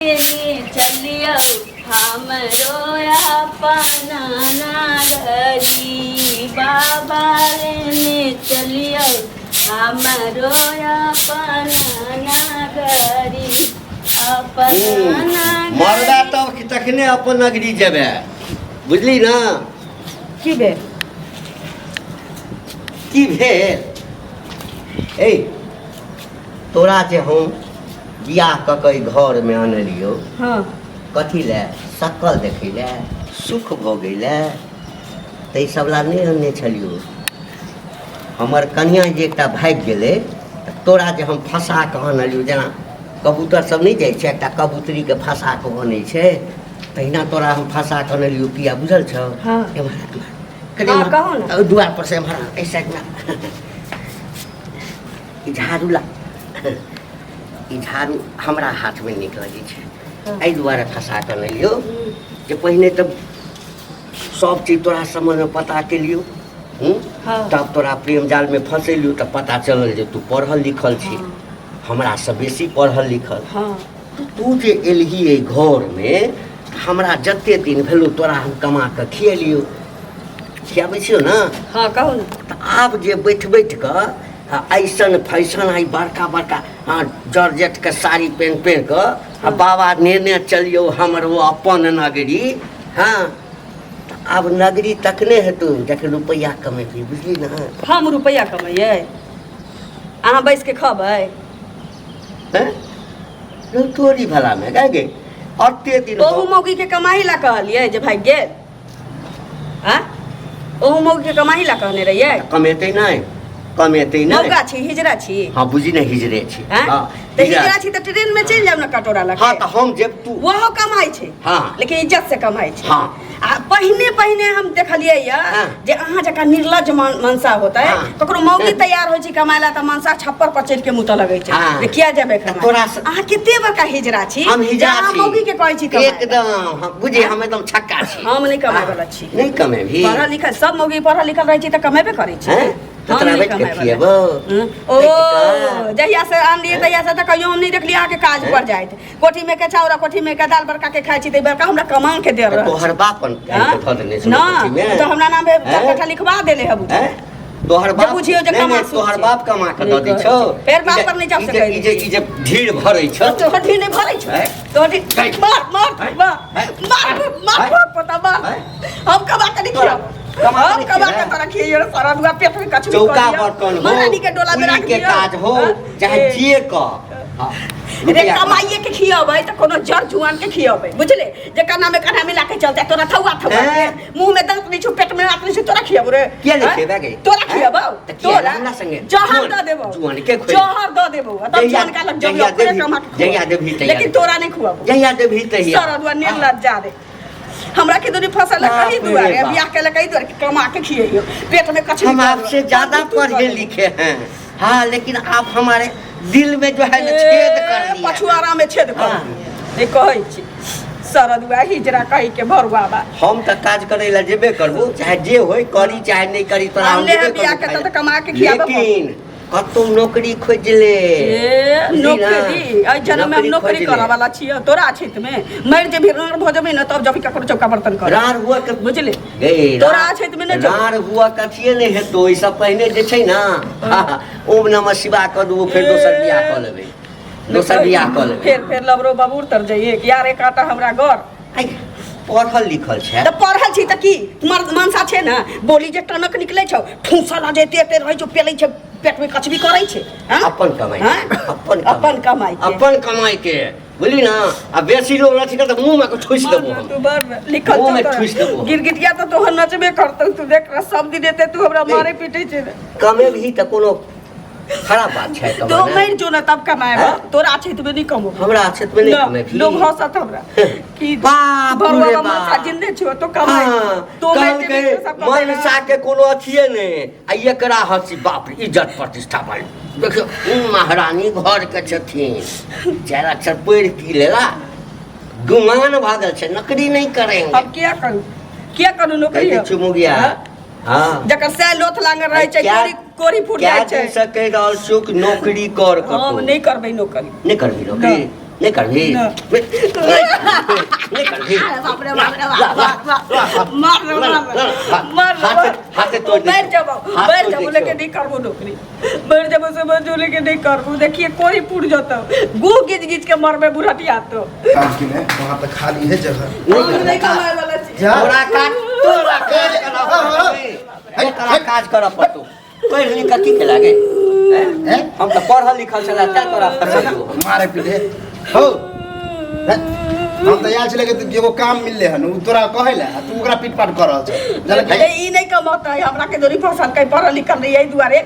चलियौ हमरो अपन नगरी बाबा लेने चलियौ हमरो अपन नगरी अपन नगरी। मरबा तब तखने अपन नगरी जेबै, बुझली ना? की भेल? की भेल? ए तोरा जे हम बियाह कऽ कऽ एहि घरमे अनलियौ, कथी लए? शकल देखै लए, सुख भोगै लए, ताहि सब लए नहि अनने छलियौ। हमर कनियाँ जे एकटा भागि गेलै, तऽ तोरा जे हम फँसा कऽ अनलियौ, जेना कबूतर सब नहि जाइ छै, एकटा कबूतरीके फँसा कऽ अनै छै, तहिना तोरा हम फँसा कऽ अनलियौ। किया बुझल छौ? एम्हर आ, एम्हर कनि। हँ, एम्हर। कहू ने। ओहि दुआर पर से एम्हर आ, एहि साइडमे आ। ई झाड़ू ला, ई झाड़ू हमरा हाथमे नीक लगै छै। एहि दुआरे फँसा कऽ अनलियौ जे पहिने तऽ सब चीज तोरा सम्बन्धमे पता केलियौ, हूँ? तब तोरा प्रेम जालमे फँसेलियौ, तऽ पता चलल जे तू पढ़ल लिखल छी, हमरासँ बेसी पढ़ल लिखल। तू जे एलही एहि घरमे, हमरा जते दिन भेलौ तोरा हम कमा कऽ खिएलियौ, खियाबै छियौ ने? हँ, कहू ने। तऽ आब जे बैठ बैठ कऽ आ ऐसन फैशन आई बड़का बड़का, हँ, जॉर्जेटके साड़ी पेन्ह पेन्ह कऽ आ बाबा नेने चलियौ हमर ओ अपन नगरी। हँ, तऽ आब नगरी तखने हेतौ जखन रुपैआ कमेबही, बुझली ने? हम रुपैआ कमैयै, अहाँ बैस के खबै? हैं रौ, तोरी भलामे गाय गे, अते दिन ओहू मौगी के कमाही ला कहलियै जे भागि गेल? आँ, ओहू मौगी के कमाही ला कहने रहियै? कमेतै नहि, कमेतै नहि। मौका छी, हिजरा छी। हँ, बुझी ने, हिजरे छी। आँय? तऽ हिजरा। हिजरा छी तऽ ट्रेन में चलि जाउ ने कटोरा लऽ हँ के। तऽ हम जेब तू ओहो कमाइ छै, लेकिन इज्जत से कमाइ छै। आ पहिने पहिने हम देखलियै यऽ जे अहाँ जकाँ निर्लज्ज मनसा होतै, ककरो मौगी तैयार होइ छै कमाइ ला तऽ मनसा छप्पर पर चढ़ि के मुँह लगै छै जे किया जेबै कमाइ। तोरा अहाँ कते बड़का हिजरा छी हम जे हिजरा अहाँ छी। मौगी के कहै छी कमाइ ला। एकदम, हम बुझी, हम एकदम छक्का छी। हम नहि कमाइ वाला छी। नहि कमेबही? पढ़ल लिखल सब मौगी पढ़ल लिखल रहै छै तऽ कमेबे करै छै। हैं? तऽ हम तोरा नहि बैठ के कमाइ वाला। खिएबौ? ओ बैठ कऽ। जहिया से आनलियै तहिया से तऽ कहियो हम नहि देखलियै अहाँके काज पर जाइत। कोठी में के चाउर आ कोठी में के दाल बड़का के खाइ छी, तऽ बड़का हमरा कमा के दे तऽ रहल। तोहर बाप अपन हाँ? धऽ देने छौ ना कोठी में? तऽ हमरा नाम पे हैं? चार कट्ठा लिखवा देले है बुझी। हैं? तोहर जे बाप बुझियौ जे नहि, कमा नहि, सुख तोहर छै। बाप कमा के नहि दऽ दै कहै छौ। छै। फेर बाप ई जे- पर नहि जा ई जे- सकै ई जे ई जे ढीर भरै छौ। तोहर ढीर नहि भरै छौ। हैं? तोहर ढीर हैं? मार मार हैं? मार हैं? मार मार हैं? पोता मार। हैं? हम कमा के नहीं तोरा खियाब। कमा के हम नहीं कमा के खियाब? तोरा खियाइयो रे, सारा दुआ पेट में कछु चौका बर्तन हो, महारानी के डोला में कुली रख के दियौ। काज हो, हाँ? चाहे ए, जे कह, हाँ, रे रुपैआ कमाइए के खियबै तऽ कोनो जर जुआन के खियबै, बुझले? जे कन्हा में कन्हा मिला के चलते तोरा थौआ थौआ के हैं? मुंह में दांत नहीं छौ, पेट में दांत नहीं छौ, तोरा खियबो रे? किया नहि हैं? खियेबे गे? तोरा हैं? खियबौ? तऽ किया तोरा हमरा संगे? जहर जुआन- दऽ देबौ। जुआन के खोइ। जहर दऽ देबौ आ तब जहिया- जुआन का लग जबियो जहिया ओकरे देबही- कमा के खुआबौ। जहिया देबही तहिया लेकिन देबही। तोरा नहीं खुआबो। जहिया देबही तहिया। सारा दुआ निर्लज्ज जा रे, हमरा के दुनी फसल बाप कही रे दुआरे बाप। बियाह के कही दुआरे कि कमा के खियइयो, पेट में कछु हम नहीं आपसे करब। ज्यादा तू पढ़े कर। लिखे हैं, हाँ, लेकिन आप हमारे दिल में जो है ना छेद कर दिया। पछुआरा में छेद कर दिए। नहीं कहै छी सरदुआ हिजरा कही के भरुआ बा। हम तऽ काज करै लए जेबे करबो, चाहे जे होय, करी चाहे नहि करी, तोरा हम हम ले जेबे बियाह करबो के तऽ खाइ कमा के खियाबे। लेकिन कतौ नौकरी खोजि ले। ए, बुझली ना? नौकरी एहि जन्म में हम नौकरी खोजि ले। करऽ वाला छियै? तोरा अछैत में मरि जेबही, राँड़ भऽ जेबही ने, तब जबही ककरो चौका बर्तन कर। राड़ हुआ के बुझली? गे, तोरा अछैत में नहि जेबौ। राड़ हुआ कथिए नहि हेतौ। एहि सब पहिने जे छै ना, ओम नमः शिवाय कऽ देबो, फेर दोसर बियाह कऽ लेबै, दोसर बियाह कऽ लेबै। फेर फेर लबरो बबूर तर जइए कि यार एक आटा हमरा घर। आइ, पढ़ल लिखल छै। तऽ पढ़ल छी तऽ की मर्द मनसा छै ने, बोली जे टनक निकलै छौ, ठूसल आ जे एते एते रहै छौ, पेलै छै, पेट में कछबी करै छै, हाँ? अपन कमाई हाँ? अपन अपन कमाई के। अपन कमाई के, बुझली ना? आ बेसी लोग अथी करतौ, मुँह में के ठुसि देबो हम। तू बड़ लिखल मुँह में छौ तोरा। ठुसि देबो हम। गिरगिटिया तऽ तोहर नचबे करतौ, तू देख रह, सब दिन एते तू हमरा मारे पीटे छै। कमेबही तऽ कोनो खराब बात छै तो कमाना? मरि जो ना तब कमाएब। हैं? तोरा छै तऽ नहीं कमो। हमरा छै तऽ नहि ना, कमेबही? लोग हंसत हमरा कि बाप बरुआ रे बाबा मनसा बाप। जिंदे छो तो कमाए। हाँ, तो मरि कहलकै जेबही तो सब कमाए। मनसा के कोनो अथिए नहि आ एकरा हंसी, बाप रे, इज्जत प्रतिष्ठा वाली देखियौ, ई महारानी घर के छथिन, चारि अक्षर पढ़ि की लेला, गुमान भऽ गेल छै, नौकरी नहि करेंगे। हम किया करू, किया करू नौकरी कहि दै हम? छियौ मुगिया। हाँ? हाँ। जकर सै लोथ लांगर रहै छै, कोरी कोरी फूट क्या जाइ छै। दिन से कहि रहल छियौ कि नौकरी कर हम कतौ। नहि करबै नौकरी। नहि करबी नौकरी? नहि करबही? नहि। नहि करबही? अरे बाप रे बाप रे बाप, बाप, बाप। मार रे, मार रे, मार रे, हाथे हाथे तोड़ दै मर छौ। जबो, हाथ मर तोड़ जबो, दै लेकिन छौ। नहीं करबो नौकरी। मर जबो से मर लेकिन नहीं करबो। देखिए कोई पुर जतो, गू गिज गिज के मरबे बुढ़टिया तो। काम की नहीं वहाँ तक खाली है जगह। नहि हम करबै नहीं काज। कमाए वाला छी। जा। तोरा काज, तोरा काज करऽ पड़तौ। तोरा काज करऽ पड़तौ। पढ़ि लिख कऽ की केला गे? हैं? हम तऽ पढ़ल लिखल छला तैं तोरा फसलियौ हम। मारे पीटे हो। हैं? हम तऽ आयल छलै कि एगो काम मिलले हन, उ तोरा कहै ले आ तू ओकरा पीट पाट कर रहल छ। बुझलक कि? अरे ई नहीं कमौता है हमरा के दोरी फसल कहीं पढ़ल लिखल नहीं यही दुआरे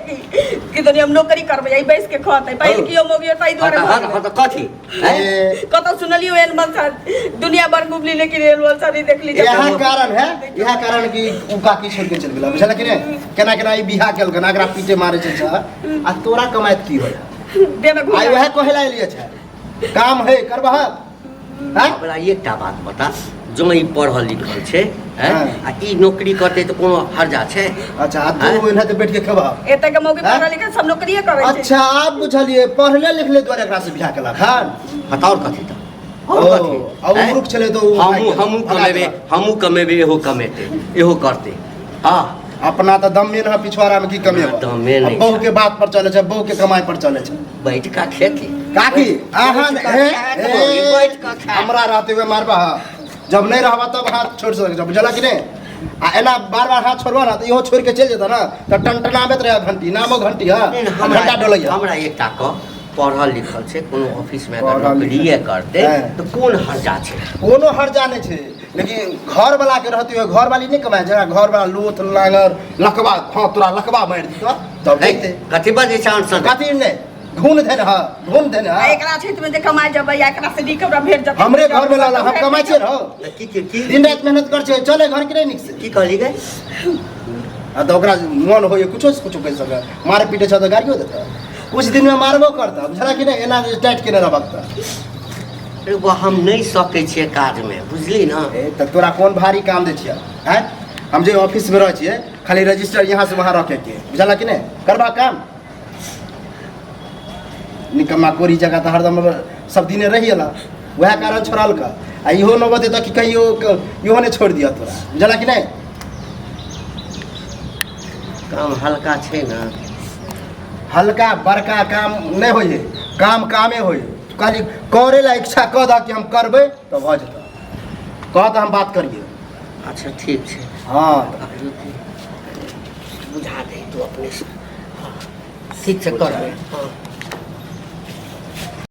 कि दोरी हम नौकरी करबै, यही बैस के खतै। पहिल हँ। कियो मोगियो ताहि दुआरे हँ तऽ, हँ तऽ कथी? हैं? ए, कतौ सुनलियो एहन मनसा, दुनिया भर घुमली लेकिन एहन मनसा नहीं देखली। जब इएह कारण है, इएह कारण कि उ काकी छोड़ के चलि गेला, बुझलक कि नहि? केना केना ई बियाह केलकन, एकरा पीटे मारे छै आ तोरा कमाइत की होय? देह में घुमा। आइ वएह कहै लए एलियै छै, काम है करबह? हैं? हमरा एकटा बात बता, जँ ई पढ़ल लिखल छै, हैं? हाँ। आ ई नौकरी करतै तऽ कोनो हर्जा छै? अच्छा, आ तू हैं? एनाहिते बैठ के खेबह? एते के मौगी हैं? पढ़ल लिखल सब नौकरिए करै छै। अच्छा, आब बुझलियै, पढ़ले लिखले दुआरे एकरा से बियाह केलक हन। हँ तऽ आओर कथी तऽ? आओर ओ, कथी? आ ओ हैं? मूर्ख छलै तऽ ओ हमहूँ भागि गेल, हमहूँ भगा कमेबै, देलक। हमहूँ कमेबै, इहो कमेतै, इहो करतै। हँ। अपना तऽ दमे न पिछवाड़ा में की कमेबा? दमे नहि। बहू के बात पर चले छै, बहू के कमाई पर चले छै। बैठ कऽ खेती। काकी अहाँ बैठ कऽ हे, खायत हे, मौगी, बैठ कऽ खायत। हमरा रहते हुए मारबा, जब नहीं रहबा तब हाथ छोड़ सकै छै, बुझला कि नहीं? आ एना बार बार हाथ छोड़बा ना तऽ इहो छोड़ के चलि जेता ना तऽ टनटनाबैत रहे घंटी, नामो घंटी है, नहि, नहि, आ घंटा डोलैया। हमरा एकटा कह, पढ़ल लिखल छै, कोनो ऑफिस में अगर पढ़ल लिखल। नौकरिए करतै हँ। तऽ कोन हर्जा छै? कोनो हर्जा नहि छै, लेकिन घर वाला के रहते हुए घर वाली नहीं कमाए, जरा घर वाला लोथ लांगर लकवा, हाँ तोरा लकवा मारि दितौ तब है, जैते। कथी बजै छै अनसन? कथी नहि, घून देने ह, घून देने ह। आ एकरा क्षेत्र में जे कमाए जबै, आ एकरा से नीक हमरा भेट जतै। हमरे घर में लाला हम कमाइ छियै रहो। तऽ की की की दिन राति मेहनत कर छियै, चले घर के नहीं नीक से। की कहली गे? आ तऽ ओकरा मन होइए कुछो से कुछो कहि सकै, मारे पीटे छ तऽ गाड़ियो देतै, कुछ दिन में मारबो करतै, बुझला कि नहि? एना जे टाइट केने रहबक तऽ। अरे बा, हम नहि सकै छियै काजमे, बुझली ना? ए तऽ तोरा कोन भारी काम दै छियै? आँय, हम जे ऑफिस में रहै छियै, खाली रजिस्टर यहाँ से वहाँ रखे के, बुझला कि नहि? करबा काम? निकम्मा कोरी जगह तऽ हरदम सब दिने रहि गेला, वएह कारण छोड़लका। आ इहो नौबत एतऽ कि कहियो इहो नहि छोड़ि दिअ तोरा, बुझला कि नहि? काम हल्का छै ने? हल्का बड़का काम नहि होइ है, काम कामे होइ है। खाली करे ला इच्छा कऽ दह कि हम करबै तऽ भऽ जेतौ, कह तऽ हम बात करियै। अच्छा ठीक छै। हँ। बुझा दे तू अपने से। हाँ, ठीक छै, करबै। हाँ।